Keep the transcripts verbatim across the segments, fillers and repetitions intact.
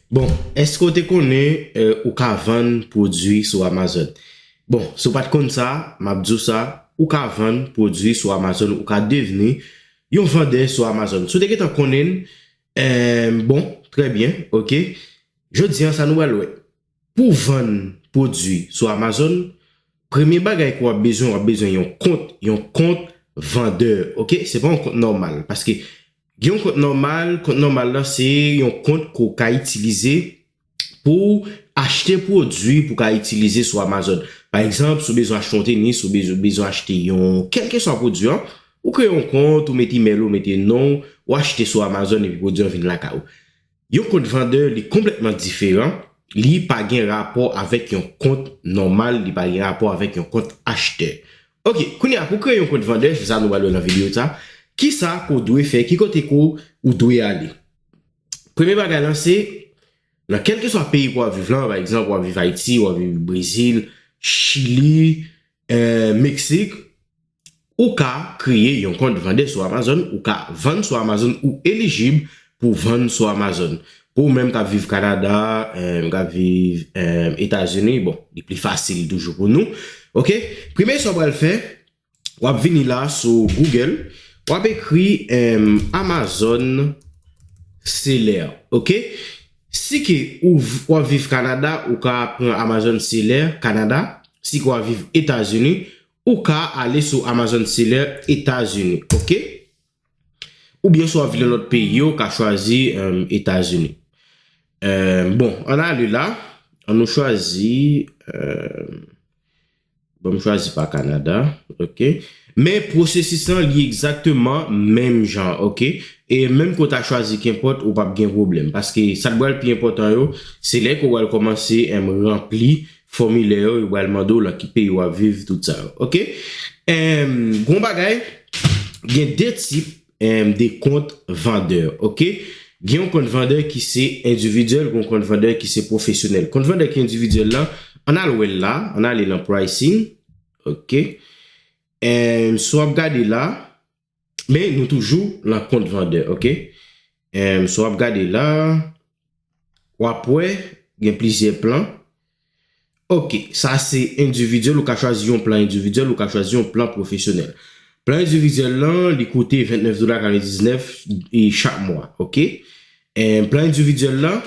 Bon, èske w te konnen eh, ou ka vann pwodui sou Amazon? Bon, si w pa t konn sa, m ap di w sa, ou ka vann pwodui sou Amazon, ou ka devni yon vandè sou Amazon. Si w te gentan konnen l, eh, bon, trè byen, oke. Jodi an, sa nou pral wè. Pou w vann pwodui sou Amazon, premye bagay ke w ap bezwen, w ap bezwen yon kont, yon kont vandè, oke? Se pa yon kont nòmal, paske gen yon kont nòmal, kont nòmal la se yon kont ke w ka itilize pou w achte pwodui pou w ka itilize sou Amazon. Pa egzanp, si w bezwen achte yon tenis, si w bezwen, bezwen achte yon kèlkeswa pwodui an, ou kreye yon kont, ou mete imèl ou, ou mete non w, ou achte sou Amazon epi pwodui an vin lakay ou. Yon kont vandè, li konplètman diferan. Li pa gen rapò avèk yon kont nòmal, li pa gen rapò avèk yon kont achtè. Oke, kounye a pou kreye yon kont vandè, se sa nou pral wè nan videyo sa. Kisa ke w dwe fè, ki kote ke w dwe ale? Premye bagay lan se, nan kèlkeswa peyi ke w ap viv lan, pa egzanp, w ap viv Ayiti, w ap viv Brezil, Chili, eh, Meksik, ou ka kreye yon kont vandè sou Amazon, ou ka vann sou Amazon, ou elijib pou vann sou Amazon. Pou ou menm k ap viv Kanada, eh, k ap viv eh, Etazini, bon, li pli fasil toujou pou nou. Oke? Premye sa w pral fè, w ap vini la sou Google, w ap ekri eh, Amazon Seller, oke? Si ke ou, w ap viv Kanada, ou ka pran Amazon Seller Kanada. Si ke w ap viv Etazini, ou ka ale sou Amazon Seller Etazini, oke? Oubyen si w ap vin nan lòt peyi yo, ou ka chwazi eh, Etazini. Eh, bon, ann ale la, ann nou chwazi, eh, bon, m chwazi pa Kanada, oke? Men pwosesis lan, li egzakteman menm jan, oke? E menm ke w ta chwazi kenpòt, ou p ap gen pwoblèm. Paske sa k pral pi enpòtan yo, se lè ke w pral kòmanse em, ranpli fòmilè yo, yo pral mande w lan ki peyi w ap viv, tout sa yo. Oke? Em, gon bagay, gen de tip em, de kont vandè, oke? Gen yon kont vandè ki se endividyèl, gen yon kont vandè ki se pwofesyonèl. Kont vandè ki endividyèl lan, ann al wè l la, ann ale lan pricing, oke? Em, si w ap gade la, men nou toujou lan kont vandè, oke? Em, si w ap gade la, w ap wè gen plizyè plan. Oke, sa se endividyèl, ou ka chwazi yon plan endividyèl, ou ka chwazi yon plan pwofesyonèl. Plan endividyèl lan, li koute vennèf dola karanndiznèf e chak mwa, oke? E plan endividyèl lan,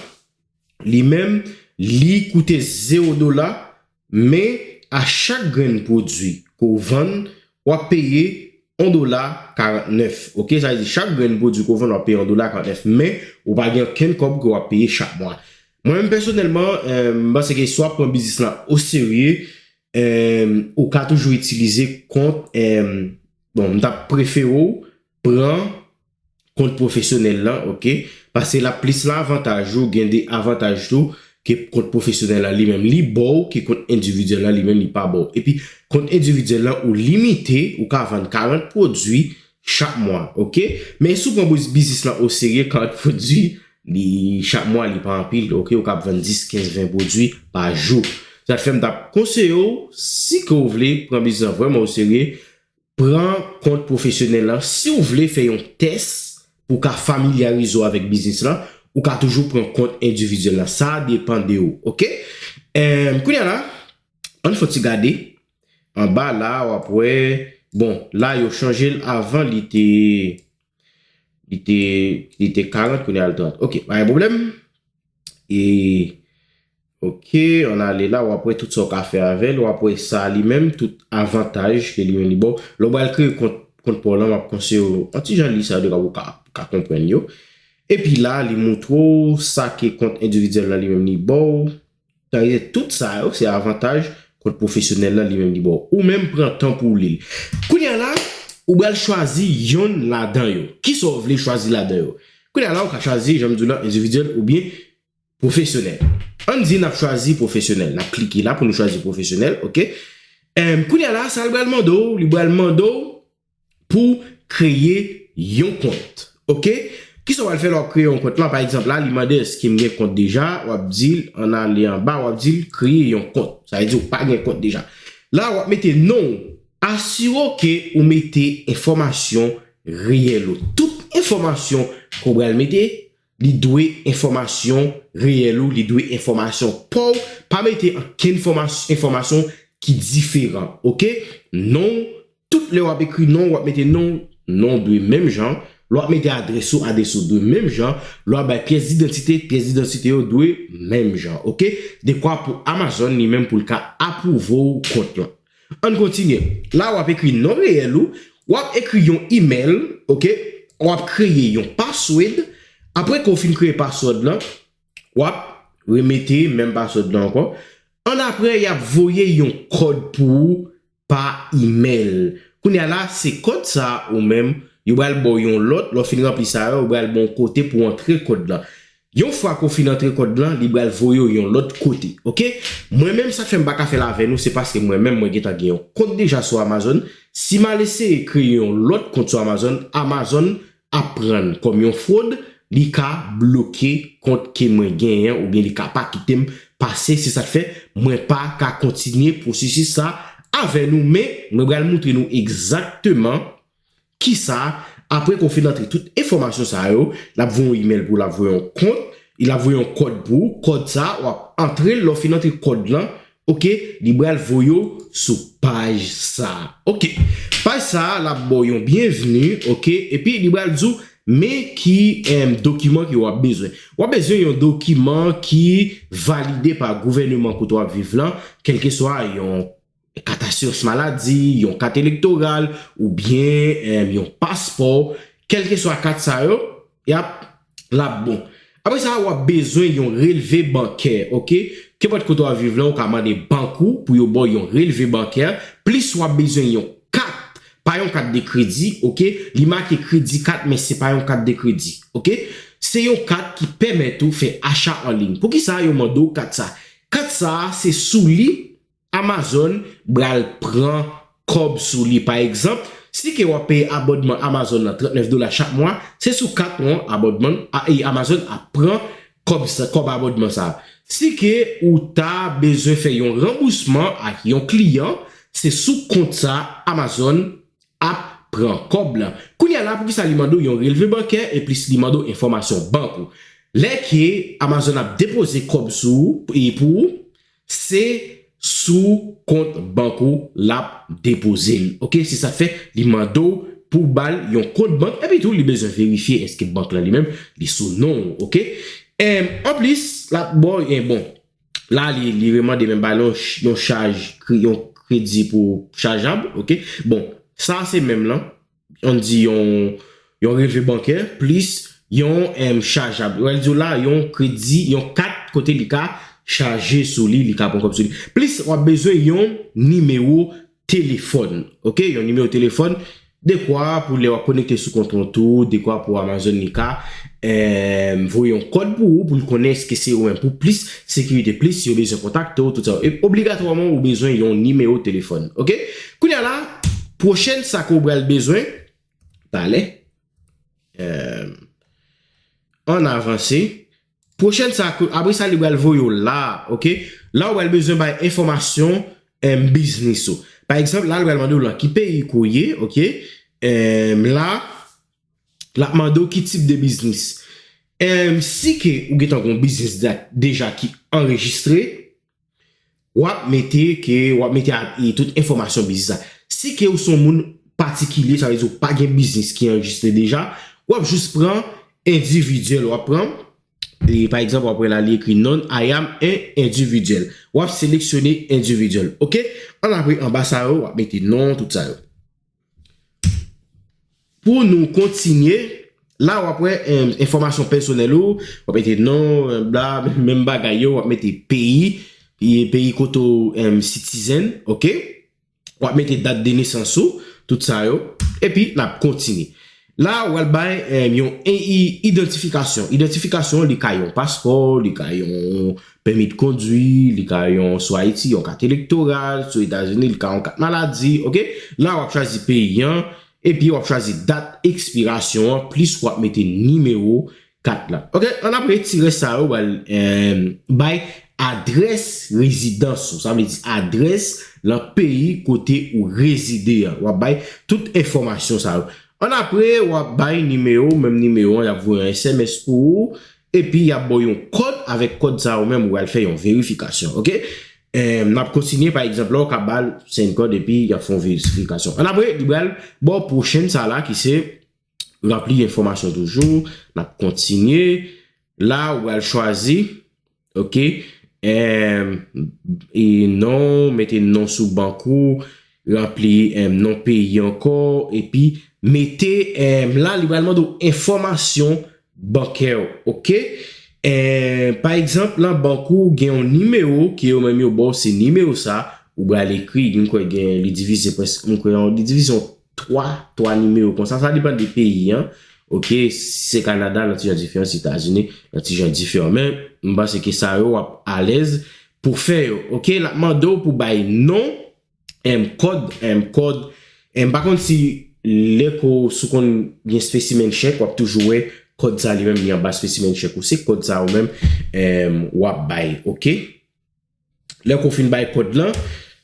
li menm, li koute zewo dola, men a chak grenn pwodui ke w vann, w ap peye yon dola karannèf. Oke, sa vle di chak grenn pwodui ke w vann, w ap peye yon dola karannèf, men ou pa gen okenn kòb ke w ap peye chak mwa. Mwen menm pèsonèlman, eh, m panse ke si w ap pran biznis lan oserye, eh, ou ka toujou itilize kont, eh, bon, m t ap prefere w pran kont pwofesyonèl lan, oke? Paske l ap plis lan avantaj ou, gen de avantaj tou ke kont pwofesyonèl lan li menm li ba w, ke kont endividyèl lan li menm li pa ba w. Epi kont endividyèl lan ou limite, ou ka vann karant pwodui chak mwa, oke? Men si w pran biz- biznis lan oserye, karant pwodui, li, chak mwa li pa anpil, oke? Ou kab vann dis, kenz, ven pwodui pa jou. Sa fè m t ap konseye w, si ke w vle pran biznis lan vrèman oserye, pran kont pwofesyonèl lan. Si w vle fè yon tès pou w ka familyarize w avèk biznis lan, ou ka toujou pran kont endividyèl lan. Sa depann de ou, oke? Em, kounye a la, ann fè yon ti gade. Anba la, w ap wè, bon, la yo chanje l, avan li te, li te, li te karant, kounye a l trant. Oke, pa gen pwoblèm. E, oke, ann ale la, w ap wè tout sa w ka fè avè l, w ap wè sa li menm, tout avantaj ke li menm li ba w. Lè w pral kreye kont, kont pa w lan, m ap konseye w yon ti jan li sa yo, de ka pou w ka, ka konprann yo. Epi la, li montre w sa ke kont endividyèl lan li menm li ba w. Sa vle di tout sa yo, se avantaj kont pwofesyonèl lan li menm li ba w. Ou menm pran tan pou w li l. Kounye a la, ou pral chwazi yonn ladan yo. Kisa w vle chwazi ladan yo? Kounye a la, ou ka chwazi, jan m di w lan, endividyèl oubyen pwofesyonèl. Ann di n ap chwazi pwofesyonèl. N ap klike la pou nou chwazi pwofesyonèl, oke? Em, kounye a la, sa l pral mande w, li pral mande w pou kreye yon kont, oke? Kisa w pral fè lè w ap kreye yon kont lan? Pa egzanp, la, li mande èske m gen kont deja, w ap di l, ann ale anba, w ap di l kreye yon kont. Sa vle di ou pa gen kont deja. La, w ap mete non w. Asire w ke ou mete enfòmasyon reyèl ou. Tout enfòmasyon ke w pral mete, li dwe enfòmasyon reyèl ou, li dwe enfòmasyon pa w. Pa mete ankenn enfòmas- enfòmasyon ki diferan, oke? Non, tout lè w ap ekri non, w ap mete non, non dwe menm jan. Lè w ap mete adrès ou, adrès ou dwe menm jan. Lè w ap bay pyès didantite, pyès didantite yo dwe menm jan, oke? Dekwa pou Amazon, li menm pou l ka apwouve w kont lan. Ann kontinye. La, w ap ekri non reyèl ou, w ap ekri yon imèl, oke? W ap kreye yon password. Apre ke w fin kreye password lan, w ap remete menm password lan ankò. Annapre, y ap voye yon kòd pou ou pa imèl. Kounye a la, se kòd sa a ou menm, yo pral ba w yon lòt, lè w fin ranpli sa yo, yo pral ba w yon kote pou w antre kòd lan. Yon fwa ke w fin antre kòd lan, li pral voye w yon lòt kote, oke? Mwen menm, sa k fè m pa ka fè l avè nou, se paske mwen menm, mwen gentan gen yon kont deja sou Amazon. Si m al eseye kreye yon lòt kont sou Amazon, Amazon ap pran l kòm yon fwod, li ka bloke kont ke mwen genyen oubyen li ka pa kite m pase. Se sa k fè mwen pa ka kontinye pwosesis sa avè nou, men mwen pral montre nou egzakteman kisa, apre ke w fin antre tout enfòmasyon sa yo, l ap voye yon imèl pou w, l ap voye yon kont, l ap voye yon kòd pou ou, kòd sa, w ap antre l, lè w fin antre kòd lan, oke, li pral voye w sou paj sa. Oke, paj sa, l ap ba w yon byenvni, oke, epi li pral di w men ki, em, dokiman ke w ap bezwen. W ap bezwen yon dokiman ki valide pa gouvèneman kote w ap viv lan, kèlkeswa yon kat asirans maladi, yon kat elektoral, oubyen, em, yon paspò, kèlkeswa kat sa yo, y ap, l ap bon. Apre sa, w ap bezwen yon relve bankè, oke? Kenpòt kote w ap viv lan, ou ka mande bank ou pou yo ba w yon relve bankè, plis w ap bezwen yon kat, pa yon kat de kredi, oke? Li make kredi kat, men se pa yon kat de kredi, oke? Se yon kat ki pèmèt ou fè acha an liy. Poukisa yo mande w kat sa? Kat sa a, se sou li Amazon pral pran kòb sou li. Pa egzanp, si ke w ap peye abònman Amazon nan trannèf dola chak mwa, se sou kat ou an abònman, a, e Amazon ap pran kòb sa, kòb abònman sa a. Si ke ou ta bezwen fè yon ranbousman ak yon kliyan, se sou kont sa Amazon ap pran kòb lan. Kounye a la, poukisa li mande w yon relve bankè e plis li mande w enfòmasyon bank ou? Lè ke Amazon ap depoze kòb sou ou, e pou ou, se sou kont bank ou l ap depoze l. Oke, se sa k fè li mande w pou w ba l yon kont bank, epi tou li bezwen verifye èske bank lan li menm, li sou non w, oke? Em, anplis, l ap ba w, e bon, la li, li remande menm ba l yon ch-, yon chaj, kre-, yon kredi pou chajab, oke? Bon, sa se menm lan, ann di yon, yon relve bankè, plis yon, em, chajab. Yo pral di w la, yon kredi, yon kat kote li ka chaje sou li, li ka pran kòb sou li. Plis, w ap bezwen yon nimewo telefòn, oke? Yon nimewo telefòn, dekwa pou lè w ap konekte sou kont ou tou, dekwa pou Amazon li ka, em, voye yon kòd pou ou, pou l konnen èske se ou menm. Pou plis sekirite, plis yo bezwen kontakte w, tout sa. E obligatwaman, ou bezwen yon nimewo telefòn, oke? Kounye a la, pwochèn sa ke w pral bezwen, talè. Em, ann avanse. Pwochèn sa, ke, apre sa, li pral voye w la, oke? La, ou pral bezwen bay enfòmasyon, em, biznis ou. Pa egzanp, la, li pral mande w lan ki peyi ke w ye, oke? Em, la, l ap mande w ki tip de biznis. Em, si ke ou gentan gen yon biznis de-, deja ki anrejistre, w ap mete ke, w ap mete a, e, tout enfòmasyon biznis la. Si ke ou se yon moun patikilye, sa vle di ou pa gen biznis ki anrejistre deja, w ap jis pran endividyèl, w ap pran, e, pa egzanp, w ap wè la, li ekri non, I am an endividyèl. W ap seleksyone endividyèl, oke? Ann apre, anba sa yo, w ap mete non, tout sa yo. Pou nou kontinye, la w ap wè, em, enfòmasyon pèsonèl ou, w ap mete non, em, bla, menm bagay yo, w ap mete peyi, e, peyi kote w, em, citizen, oke? W ap mete dat de nesans ou, tout sa yo, epi n ap kontinye. La, w al bay, em, yon i-, i-, idantifikasyon. Idantifikasyon, li ka yon paspò, li ka yon pèmi de kondwi, li ka yon sou Ayiti, yon kat elektoral, sou Etazini, li ka yon kat maladi, oke? La, w ap chwazi peyi an, epi w ap chwazi dat ekspirasyon an, plis w ap mete nimewo kat la. Oke, ann apre ti rès sa yo, w al, em, bay adrès rezidans ou, sa vle di adrès lan peyi kote ou rezide an. W ap bay tout enfòmasyon sa yo. Ann apre, w ap bay nimewo, menm nimewo an, y ap voye yon S M S pou ou. epi y ap ba w yon kòd, avèk kòd sa a ou menm ou pral fè yon verifikasyon, oke? N ap kontinye, pa egzanp, la w ka ba l send kòd epi y ap fè yon verifikasyon. Annapre, li pral ba w pwochen sa la ki se ranpli enfòmasyon toujou. N ap kontinye. La, ou pral chwazi, oke, e non, mete non sou bank ou, ranpli non peyi ankò, epi mete la, li pral mande w enfòmasyon bankè w, oke? Pa egzanp, nan bank ou gen yon nimewo ke yo menm yo ba w, se nimewo sa, ou pral ekri, m kwè gen, li divize prèske, m kwè li divize an twa, twa nimewo konsa, sa depann de peyi an, oke? Si se Kanada, l yon ti jan diferan, si Etazini, l yon ti jan diferan, men m panse ke sa yo w ap alèz pou fè yo, oke? L ap mande w pou bay non, kòd, kòd, m pa konn si lè ke w, si w konn gen specimen check, w ap toujou wè kòd sa li menm li anba specimen check ou, se kòd sa ou menm w ap bay, oke? Lè ke w fin bay kòd lan,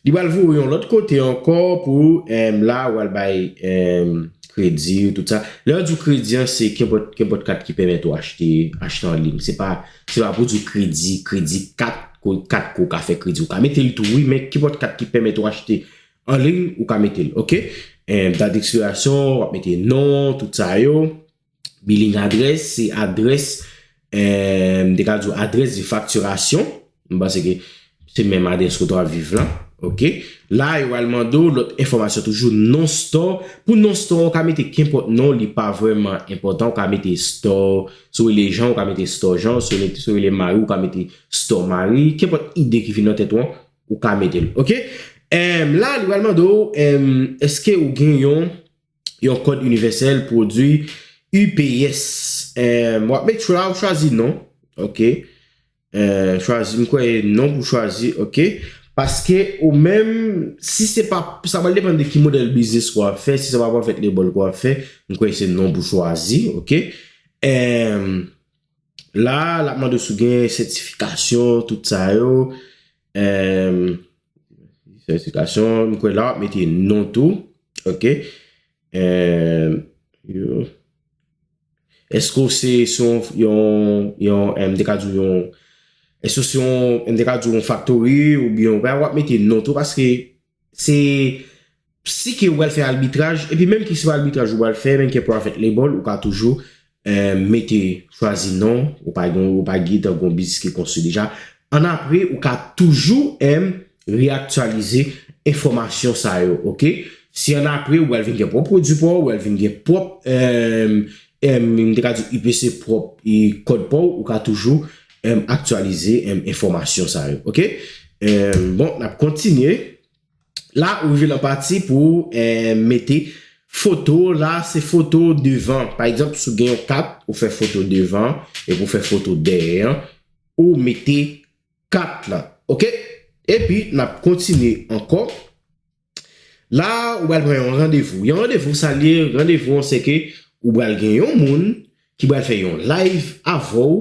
li pral voye w yon lòt kote ankò pou la w al bay kredi, tout sa. Lè yo di w kredi an, se kenpòt, kenpòt kat ki pèmèt ou achte, achte an liy. Se pa, se pa pou di w kredi, kredi kat, kat ke w ka fè kredi. Ou ka mete l tou, wi, men kenpòt kat ki pèmèt ou achte an liy, ou ka mete l, oke? Dat dekspirasyon, w ap mete non, tout sa yo. Billing adrès, se adrès, m te ka di w adrès de faktirasyon. M panse ke se menm adrès kote w ap viv lan, oke? La, yo pral mande w lòt enfòmasyon toujou, non store. Pou non store, ou ka mete kenpòt non, li pa vrèman enpòtan. Ou ka mete store, si w rele Jean, ou ka mete store Jean, si w rele, si w rele Marie, ou ka mete store Marie. Kenpòt ide ki vin nan tèt ou an, ou ka mete l, oke? La, li pral mande w, èske ou gen yon, yon kòd inivèsèl pwodui U P S. W ap mete la, ou chwazi non, oke? Chwazi, m kwè non pou chwazi, oke? Paske ou menm, si se pa, sa pral depann de ki modèl biznis ke w ap fè, si se pa pou fè lebòl ke w ap fè, m kwè se non pou chwazi, oke? La, l ap mande w si w gen sètifikasyon, tout sa yo. Sètifikasyon, m kwè la, w ap mete non tou, oke? Èske w se, se yon, yon, yon, m te ka di w yon, èske w se yon, m te ka di w yon factory oubyen w ap mete non tou, paske se, si ke w pral fè albitraj, epi menm ke se pa albitraj ou pral fè, menm ke private label, ou ka toujou mete, chwazi non, ou pa gen, ou pa gen tan gen yon biznis ki konstwi deja. Annapre, ou ka toujou reyaktyalize enfòmasyon sa yo, oke? Si annapre, ou pral vin gen pwòp pwodui pa w, ou pral vin gen pwòp, m te ka di U P C pwòp, e kòd pa w, ou ka toujou aktyalize enfòmasyon sa yo, oke? Bon, n ap kontinye. La, ou rive nan pati pou w mete foto. La, se foto devan. Pa egzanp, si w gen yon kat, ou fè foto devan, epi ou fè foto dèyè an, ou mete kat lan. Oke? Epi, n ap kontinye ankò. La, ou pral pran yon randevou. Yon randevou, sa l ye, randevou an, se ke ou pral gen yon moun ki pral fè yon live avè w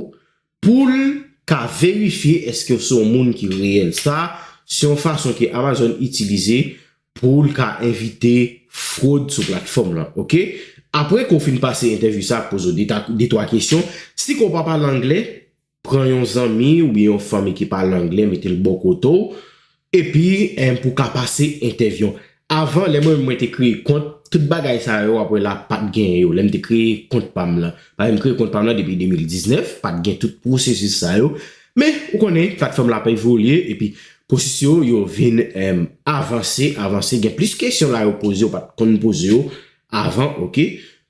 pou l ka verifye èske w se yon moun ki reyèl. Sa, se yon fason ke Amazon itilize pou l ka evite fwod sou platfòm lan, oke? Apre ke w fin pase entèvyou sa, poze w de ta, de twa kesyon. Si ke w pa pale anglè, pran yon zanmi oubyen yon fanmi ki pale anglè, mete l bò kote w, epi, em, pou w ka pase entèvyou an. Avan, lè mwen, mwen te kreye kont, tout bagay sa yo, apre la, pa t genyen yo. Lè m te kreye kont pa m lan, pa m kreye kont pa m lan depi de mil diznèf, pa t gen tout pwosesis sa yo. Men, ou konnen, platfòm la ap evolye, epi pwosesis yo, yo vin, em, avanse, avanse. Gen plis kesyon la yo poze, yo pa t konn poze yo avan, oke?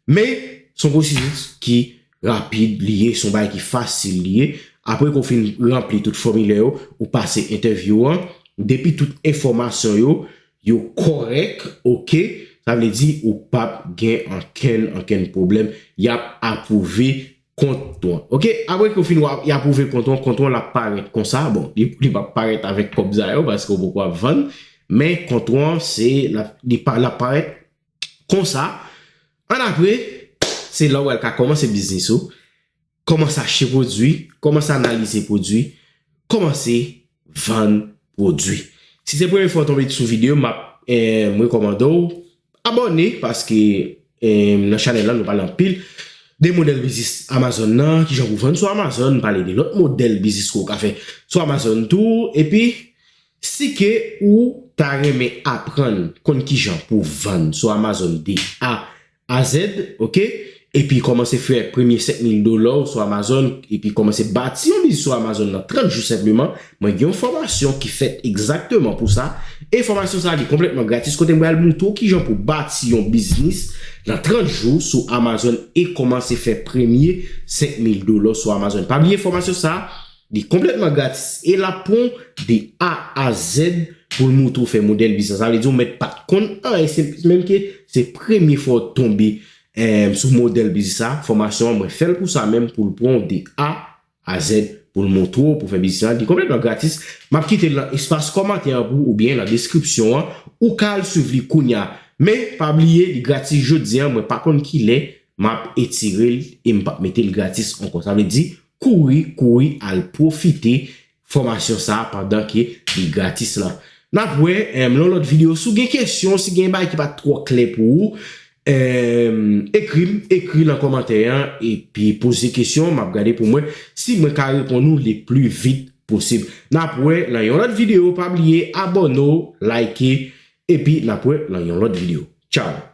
Men, se yon pwosesis ki rapid li ye, se yon bagay ki fasil li ye. Apre ke w fin ranpli tout fòmilè yo, ou pase entèvyou an. Depi tout enfòmasyon yo, yo kòrèk, oke, sa vle di ou p ap gen ankenn, ankenn pwoblèm. Y ap apwouve kont ou an. Oke, apre ke w fin, y apwouve kont ou an, kont ou an l ap parèt konsa. Bon, li, li p ap parèt avèk kòb sa yo, paske w poko ap vann. Men kont ou an, se, l ap, li pa, l ap parèt konsa. Annapre, se la w pral ka kòmanse biznis ou. Kòmanse achte pwodui, kòmanse analize pwodui, kòmanse vann pwodui. Si se premye fwa w tonbe sou videyo, m ap, eh, m rekòmande w abòne, paske, eh, nan chanèl la, nou pale anpil. de modèl biznis Amazon nan, kijan pou vann sou Amazon, m pale de lòt modèl biznis ke w ka fè sou Amazon tou, epi si ke ou ta renmen aprann konn kijan pou vann sou Amazon de A a Z, oke? Epi kòmanse fè premye senk mil dola w sou Amazon, epi kòmanse bati yon biznis sou Amazon nan trant jou senpleman, mwen gen yon fòmasyon ki fèt egzakteman pou sa. E fòmasyon sa a, li konplètman gratis, kote m pral montre w kijan pou bati yon biznis nan trant jou sou Amazon e kòmanse fè premye senk mil dola w sou Amazon. Pa bliye fòmasyon sa a, li konplètman gratis e l ap pran w de A a Z pou l montre w fè modèl biznis. Sa vle di w mèt pa t konn anyen, se menm ke se premye fwa w tonbe, em, sou modèl biznis sa. Fòmasyon an, mwen fè l pou sa menm, pou l pran w de A a Z, pou l montre w pou fè biznis la. Li konplètman gratis. M ap kite l nan espas kòmantè an pou ou, oubyen nan deskripsyon an. Ou ka al swiv li kounye a. Men, pa bliye, li gratis jodi a. Mwen pa konn kilè m ap etire l e m p ap mete l gratis ankò. Sa vle di, kouri, kouri al pwofite fòmasyon sa a pandan ke li gratis la. N ap wè, em, nan lòt videyo. Si w gen kesyon, si gen bagay ki pa t twò klè pou ou, em, ekri m, ekri nan kòmantè an, epi poze kesyon, m ap gade pou mwen si mwen ka reponn ou le pli vit posib. N ap wè nan yon lòt videyo. Pa bliye abòne w, like, epi n ap wè nan yon lòt videyo. Tchao!